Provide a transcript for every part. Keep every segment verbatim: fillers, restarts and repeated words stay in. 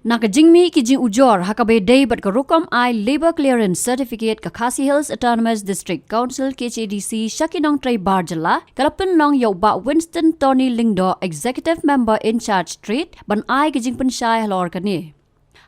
Na ka jingmih ki jingujor ha kaba ïadei bad ka rukom ai Labour Clearance Certificate ka Khasi Hills Autonomous District Council, K H A D C, sha ki nongtrei bar jylla, ka la pynlong ïa u Bah Winston Tony Lyngdoh, Executive Member in Charge Trade, ban ai ka jingpynshai halor kane.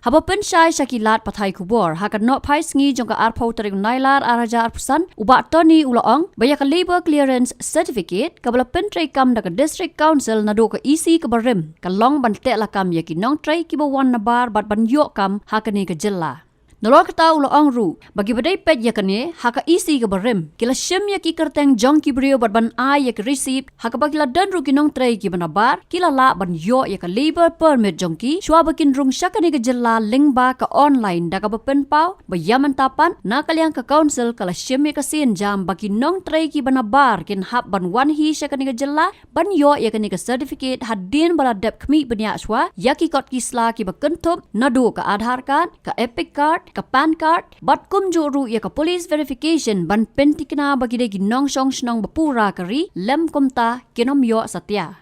Haba pynshai sha ki lad pathai khubor ha ka nohphai sngi jong ka arphew tarik Nailar arhajar arphew san, u Bah Tony u la ong ba ïa ka Labour Clearance Certificate kaba la pyntreikam da ka District Council naduh ka E C kaba rim ka long ban teh lakam ïa ki nongtrei kiba wan nabar bad ban ïoh kam ha kane ka jylla. Nalor kata u la ong ruh ba kiba dei peit ïa kane ha ka E C kaba rim ki la shim ïa ki kyrteng jong ki briew bad ban ai ïa ki receipt ha kaba ki la don ruh ki nongtrei kiba nabar ki la lah ban ïoh ïa ka labour permit jong ki shuwa ba kin rung sha kane ka jylla lyngba ka online, da kaba pynpaw ba ïa mynta pat na ka liang ka council ka la shim ïa ka sienjam ba ki nongtrei kiba nabar kin hap ban wan hi sha kane ka jylla ban ïoh ïa kane ka certificate hadien ba la dep khmih bniah shuwa ïa ki kot ki sla kiba kynthup naduh ka Aadhaar card, ka EPIC card, ka PAN card, bad kumjuh ruh ïa ka police verification ban pynthikna ba ki dei ki nongshong shnong ba pura ka ri, lym kumta kin ym ïoh satia.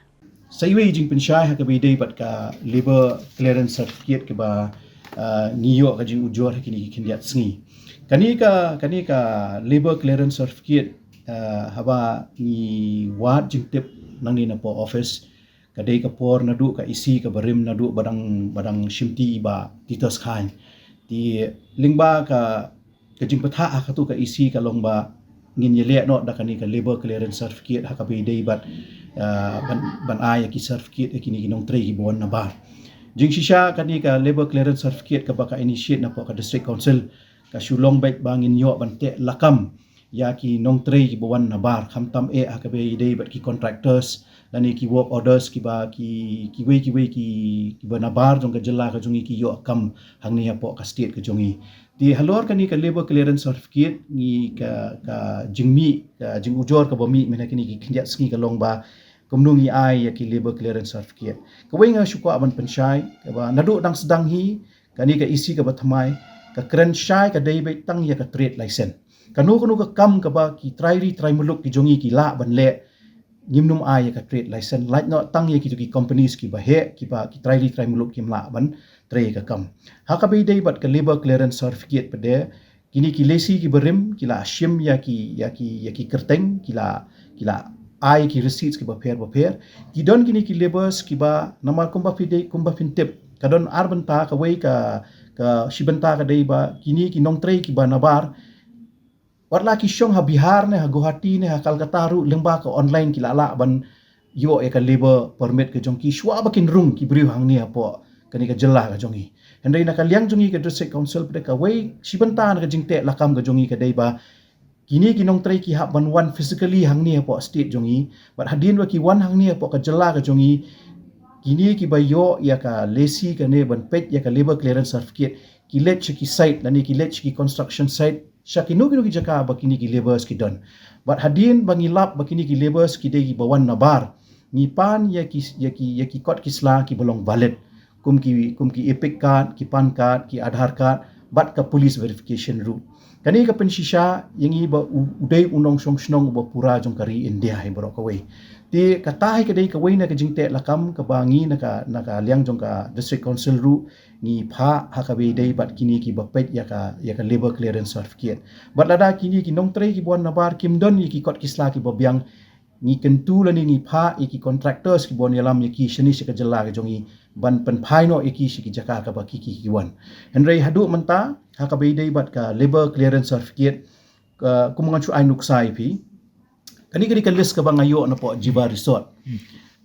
Sa iwei i jingpynshai ha kaba ïadei bad ka Labour Clearance Certificate kaba, ah, ngi ïoh ka jingujor ha kine ki khyndiat sngi. Kane ka, kane ka Labour Clearance Certificate, ah, haba ngi wad jingtip nangne napoh office, ka dei ka por naduh ka E C kaba rim naduh ba dang, ba dang shimti i Bah Titus Chyne. Te lyngba ka, ka jingpynthah ha katu ka E C ka long ba ngin ïaleh noh da kane ka Labour Clearance Certificate ha kaba ïadei bad, ah, ban, ban ai ïa ki certificate ïa kine ki nongtrei kiba wan nabar. Jingshisha kane ka Labour Clearance Certificate kaba ka initiate napoh ka District Council ka shu long beit ba ngin ïoh ban teh lakam ïa ki nongtrei kiba wan nabar, khamtam eh ha kaba ïadei bad ki contractors lane ki work orders kiba ki, kiwei kiwei ki, kiba nabar jong ka jylla ka jong ngi ki ïoh kam hangne hapoh ka state ka jong ngi. Te halor kane ka Labour Clearance Certificate ngi ka, ka jingmih, ka jingujor kaba mih mynta kine ki khyndiat sngi ka long ba kumno ngi ai ïa ki Labour Clearance Certificate. Kawei nga shu kwah ban pynshai kaba naduh dang sdang hi kane ka E C kaba thymmai, ka kren shai ka dei beit tang ïa ka trade license. Kano kano ka kam kaba ki trai ri trai muluk ki jong ngi ki lah ban leh, ngim nym ai ïa ka trade license, lait noh tang ïa kitu ki companies kiba heh, kiba ki trai ri trai muluk kim lah ban trei ka kam. Ha kaba ïadei bad ka Labour Clearance Certificate pat de, kine ki lesi kiba rim ki la shim ïa ki, ïa ki, ïa ki kyrteng, ki la, ki la ai ki receipts kiba pher ba pher. Ki don kine ki labourers kiba namar kumba phi dei, kumba phin tip, ka don ar bynta, kawei ka, ka shi bynta ka dei ba kine ki nongtrei kiba nabar, wat la ki shong ha Bihar ne ha Guwahati ne ha Kolkata ruh, lyngba ka online ki la lah ban ïoh ïa ka labour permit ka jong ki shuwa ba kin rung ki briew hangne hapoh kane ka jylla ka jong ngi. Hynrei na ka liang jong ngi ka District Council pat de, kawei shi bynta na ka jingteh lakam ka jong ngi ka dei ba kine ki nongtrei ki hap ban wan physically hangne hapoh state jong ngi. Bad hadien ba ki wan hangne hapoh ka jylla ka jong ngi, kine kiba ïoh ïa ka lesi kane ban peit ïa ka Labour Clearance Certificate ki leit sha ki site lane ki leit sha ki construction site, sha kino kino ki jaka ba kine ki labourers ki don. Bad hadien ba ngi lap ba kine ki labourers ki dei kiba wan nabar, ngi pan ïa ki, ïa ki, ïa ki kot ki sla kiba long valid, kum ki, kum ki EPIC card, ki PAN card, ki Aadhaar card, bad ka police verification ruh. Kane ka pynshisha ïa ngi ba u, u dei u nongshong shnong uba pura jong ka ri India hi baroh kawei. Te kata hi ka dei kawei na ka jingteh lakam kaba ngi na ka, na ka liang jong ka District Council ruh ngi phah ha kaba ïadei bad kine kiba peit ïa ka, ïa ka Labour Clearance Certificate. Bad lada kine ki nongtrei kiba wan nabar kim don ïa ki kot ki sla kiba biang, ngi kyntu lane ngi phah ïa ki contractors kiba wan ïalam ïa ki shane sha ka jylla ka jong ngi ban pynphai noh ïa ki sha ki jaka kaba ki, ki, ki wan. Hynrei haduh mynta ha kaba ïadei bad ka Labour Clearance Certificate, ka, kum ngan shu ai nuksa ïa phi. Kane ka dei ka list kaba nga ïoh napoh Jiva Resort,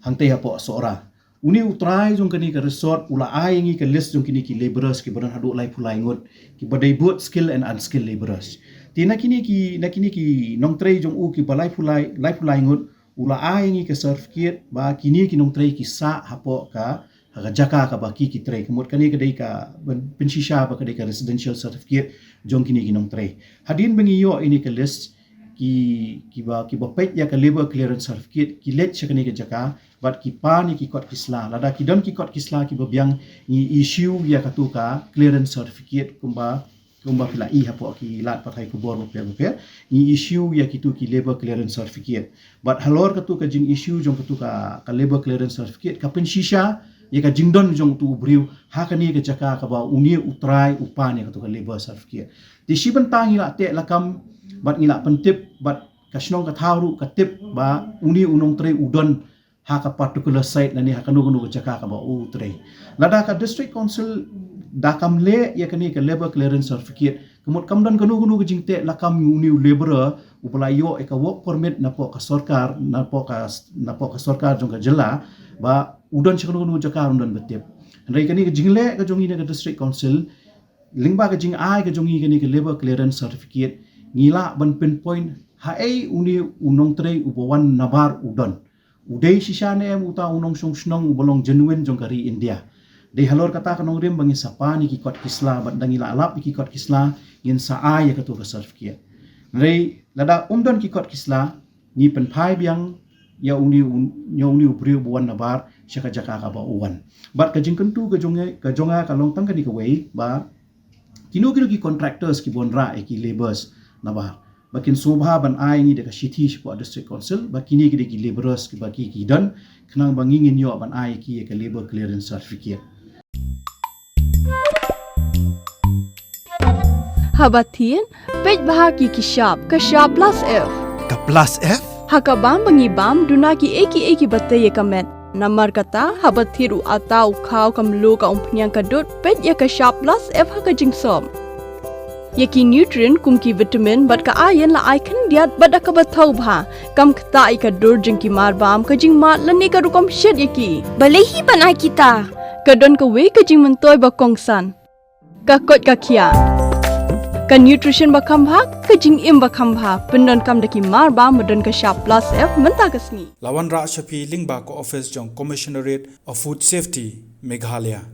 hangtei hapoh Sohra. Une u trai jong kane ka resort u la ai ïa ngi ka list jong kine ki labourers kiba don haduh laiphew lai ngut, kiba dei both skilled and unskilled labourers. Te na kine ki, na kine ki nongtrei jong u kiba laiphew lai, laiphew lai ngut, u la ai ïa ngi ka certificate ba kine ki nongtrei ki sah hapoh ka, ha ka jaka kaba ki, ki trei. Ka mut kane ka dei ka pyn-, pynshisha ba ka dei ka residential certificate jong kine ki nongtrei. Hadien ba ngi ïoh ïa kane ka list, ki, kiba, kiba peit ïa ka Labour Clearance Certificate ki leit sha kane ka jaka bad ki pan ïa ki kot ki sla. Lada ki don ki kot ki sla kiba biang, ngi issue ïa katu ka Clearance Certificate kumba, kumba phi la i hapoh ki lad pathai khubor bapher bapher. Ngi issue ïa kitu ki Labour Clearance Certificate. Bad halor katu ka jing issue jong katu ka, ka Labour Clearance Certificate ka pynshisha ïa ka jingdon jong utu u briew ha kane ka jaka kaba une u trai u pan ïa katu ka labour certificate. Te shi bynta ngi la teh lakam bad ngi la pyntip bad ka shnong ka thaw ruh ka tip ba une u nongtrei u don ha ka particular site lane ha kano kano ka jaka kaba u trei. Lada ka District Council da kam leh ïa kane ka labour clearance certificate, ka mut kam don kano kano ka jingteh lakam ïa une u labourer uba la ïoh ïa ka work permit napoh ka sorkar, napoh ka, napoh ka sorkar jong ka jylla, ba u don sha kano kano ka jaka ruh ym don ba tip. Hynrei kane ka jingleh ka jong ngi na ka District Council, lyngba ka jingai ka jong ngi kane ka labour clearance certificate, ngi lah ban pinpoint haei une u nongtrei uba wan nabar u don. U dei shisha ne em uta u nongshong shnong uba long genuine jong ka ri India. Dei halor kata ka nongrim ba ngi sa pan ïa ki kot ki sla, bad da ngi la lap ïa ki kot ki sla, ngin sa ai ïa katu ka certificate. Hynrei lada ym don ki kot ki sla, ngi pynphai biang ïa une u, ïa une u briew ba wan nabar sha ka jaka kaba u wan. Bad ka jingkyntu ka jong nga, ka jong nga ka long tang kane kawei ba kino kino ki contractors kiba wanrah ïa ki labourers nabar, ba kin sngewbha ban ai ngi da ka shithi shapoh District Council ba kine ki dei ki labourers kiba ki, ki don, khnang ba ngi ngin ïoh ban ai ïa ki ïa ka labour clearance certificate. Haba thied, peit bha ki ki shap, ka shap plus F. Ka plus F? Ha ka bam ba ngi bam, duna kiei kiei kiba tei ïa ka met. Namar kata, haba thied u atta, u khaw, ka mluh, ka umphniang, ka dud, peit ïa ka shap plus F ha ka jingsop. Ïa ki nutrient kum ki vitamin bad ka iron la ai khyndiat bad da kaba thaw bha. Kam ktah ïa ka dur jong ki marbam, ka jingmad lane ka rukom shet ïa ki. Balei hi ban ai kita? Ka don kawei ka jingmyntoi ba kongsan. Ka koit ka khiah. Ka nutrition ba kham bha, ka jingim ba kham bha. Pyndonkam da ki marbam ba don ka shap plus F mynta ka sngi. La wanrah sha phi lyngba ka office jong Commissionerate of Food Safety, Meghalaya.